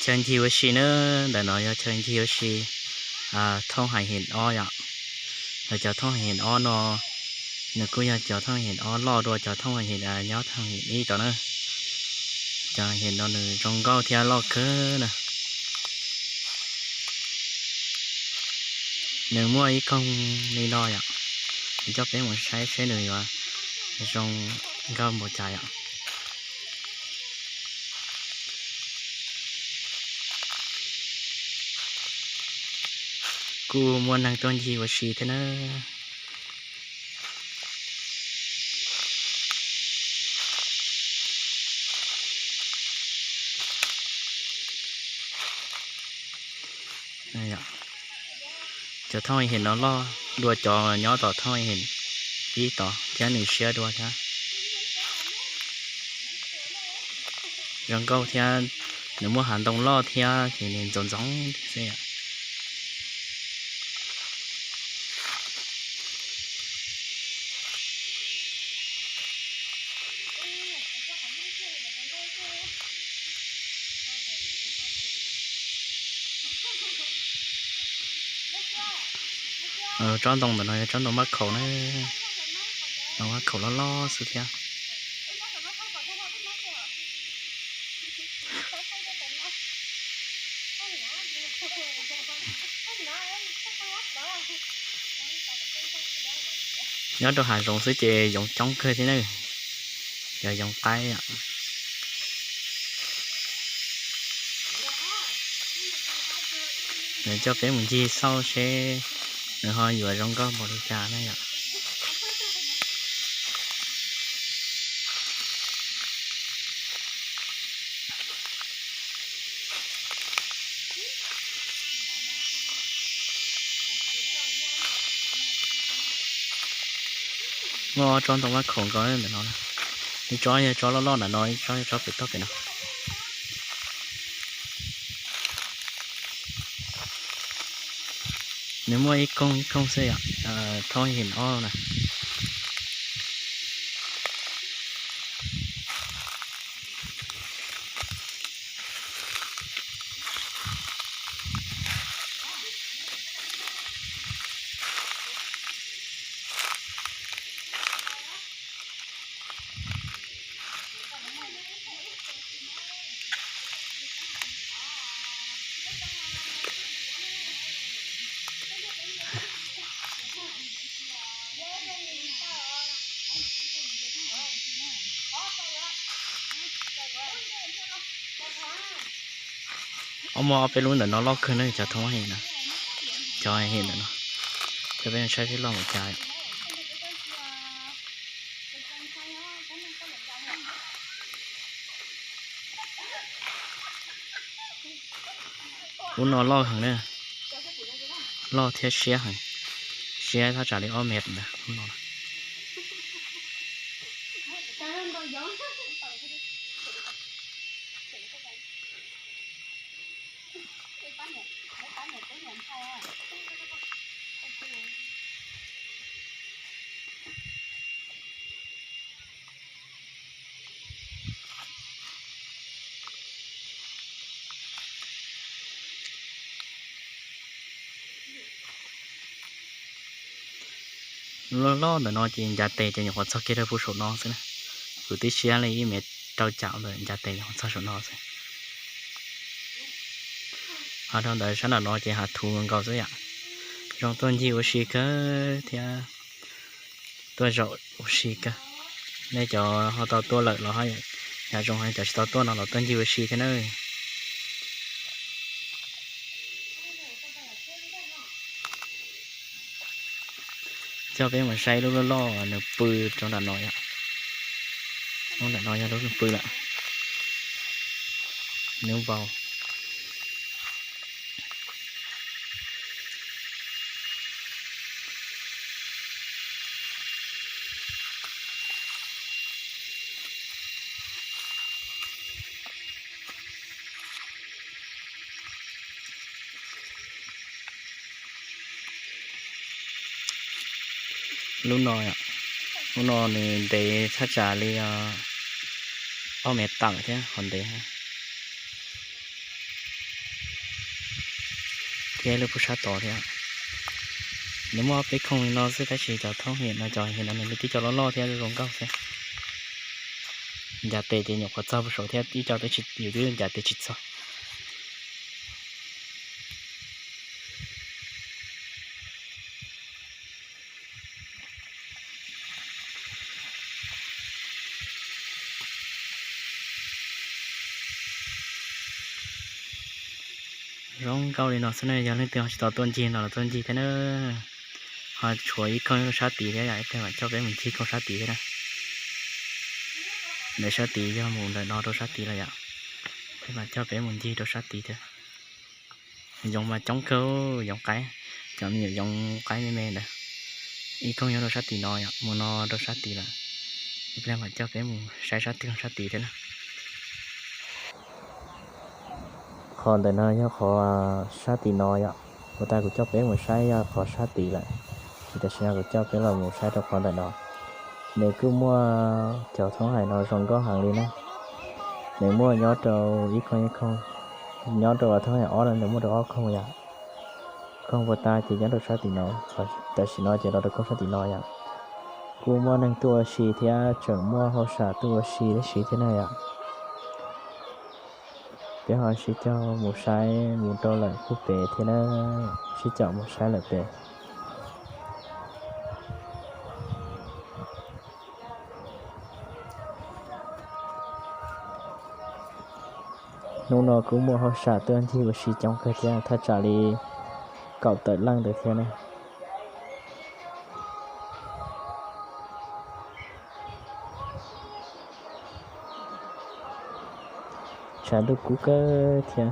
Chaw ncig ua si na, ntawm no yog chaw ncig ua si thooj hais him ob yom. Yog cov thooj hais him ob no, nws kuj yog cov thooj hais him ob loj dua cov thooj hais him nyob thooj hais him ib tod na. Cov hais him no nws zoo nkauj thiab loj kawg na. Nws muaj ib koog li no yom. Nws coj peb mus saib seb nws yuav zoo nkauj npaum cas yom. Kuj muaj neeg tuaj ncig ua si thiab na. Cov thooj him no loj dua cov nyob tom thooj him ib tod thiab nws siab dua thiab. Zoo nkauj thiab, nws muaj hav ntoo loj thiab ces nws ntxoov ntxoov thiab xwb. Tsob ntoo ntawm no yog tsob ntoo mab khaum na, ntoo mab khaum loj loj xwb thiab. Nyob rau hav zoov xwb ces yoov coob kawg thiab na, cov yoov qaib. Nws coj peb mus ncig xauj seb nws ho yuav zoo nkauj npaum li cas na yom. Muaj ob tsob ntoo mab khaum nkaus ntawm no, ib tsob yog tsob loj loj ntawm no, ib tsob yog tsob pem toj pem no. Nws muaj ib koog ib koog xwb yom, thooj him ob na. Ob, muaj ob peb lub ntawm no loj kawg na, cov thooj him no, cov him ntawm no, coj peb saib seb loj npaum cas. Lub no loj heev na, loj thiab siab heev, siab thaj tsam li ob mev ntawd lub no. Loj loj ntawm no ces ncav tes ces nyuam qhuav txog kiag rau puag saum no xwb na. Kwv tib siab li ib mev rau caum ntawm ncav tes nyuam qhuav txog saum no xwb. Ho rau ntawd sab nram no ces hav thuv nkaus xwb yom. Zoo tuaj ncig ua si kawg thiab tuaj zaum ua si kawg. Nej cov ho tau tuaj lawm los, yam zoo cov tsis tau tuaj no los tuaj ncig ua si thiab na. Coj peb mus saib lub loj loj nws pw rau nram no yom. Lub nram no yog lub nws pw lawm, nws vau. Lub no, lub no nws ntev thaj tsam li ob mev tawm thiab qhov ntev. Lub pug sab tod thiab, nws muaj peb khooj li no xwb tab sis cov thoob him no cov him no nws tib co loj loj thiab zoo nkauj thiab. Ncav tes ces nyuam qhuav txog puag saud thiab ib co twb tsis, yus twb ncav tes tsis txog. Zoo nkauj li no xwb na, yog leej twg ho tsis tau tuaj ncig no los tuaj ncig thiab na. Ho tshuav ib khooj rau sab tid thiab yom, ib pliag mam coj peb mus ncig khooj sab tid thiab na. Ntawm sab tid yog mus ntawm no rau sab tid lawm yom. Ib pliag mam coj peb mus ncig rau sab tid thiab. Yoov mas coob kawg, yoov qaib, cov me nyuam yoov qaib me me ntawd. Ib khooj nyob rau sab tim no yom, mus no rau sab tid lawm. Ib pliag mam coj peb mus saib sab twg sab tid thiab na. Qhov ntawm no yog qhov sab tim no yom. Puag ta kuv coj peb mus saib yog qhov sab tid lawm, ces tam sim no kuv coj peb los mus saib rau qhov ntawm no. Nws kuj muaj cov thoob him no zoo nkauj heev li na. Nws muaj nyob rau ib khooj ib khooj, nyob rau thoob him ob no nws muaj rau ob khooj yom. Khooj puag ta ces nyob rau sab tim no, tam sim no ces los rau khooj sab tim no yom. Kuj muaj neeg tuaj ua si thiab tseem muaj hauj sam tuaj ua si tab sis thiab na yom. Peb ho sib cog mus saib mus rau lawm kuj pem thiab na, sib caum mus saib lawm pem. Hnub no kuj muaj hauj sam tuaj ncig ua si coob kawg thiab, thaj tsam li kaum tawm leej ntawd thiab na. Tshav ntuj kub kawg thiab.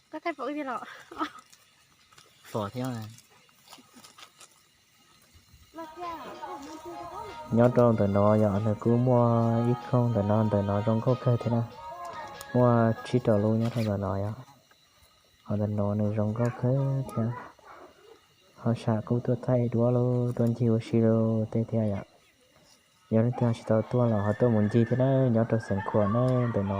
Koj thaij pom wb thiab los? Pom thiab. Nyob rau ntawm no yog nws kuj muaj ib khooj ntawm no, ntawm no zoo nkauj kawg thiab na. Muaj tsib rau lub nyob rau ntawm no yog. Ho ntawm no nws zoo nkauj kawg thiab. Ho sam kuj tuaj thaij duab los tuaj ncig ua si los tej thiab yom. Yog leej twg tsis tau tuaj los ho tuaj mus ncig thiab na, nyob rau Xeev Khuam na ntawm no.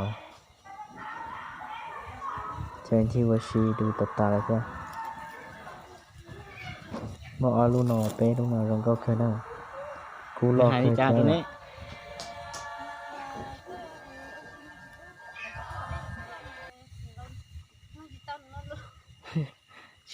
Ces ncig ua si du tas tas li thiab. Muaj ob lub no peb lub no zoo nkauj kawg na. Kub loj kawg thiab.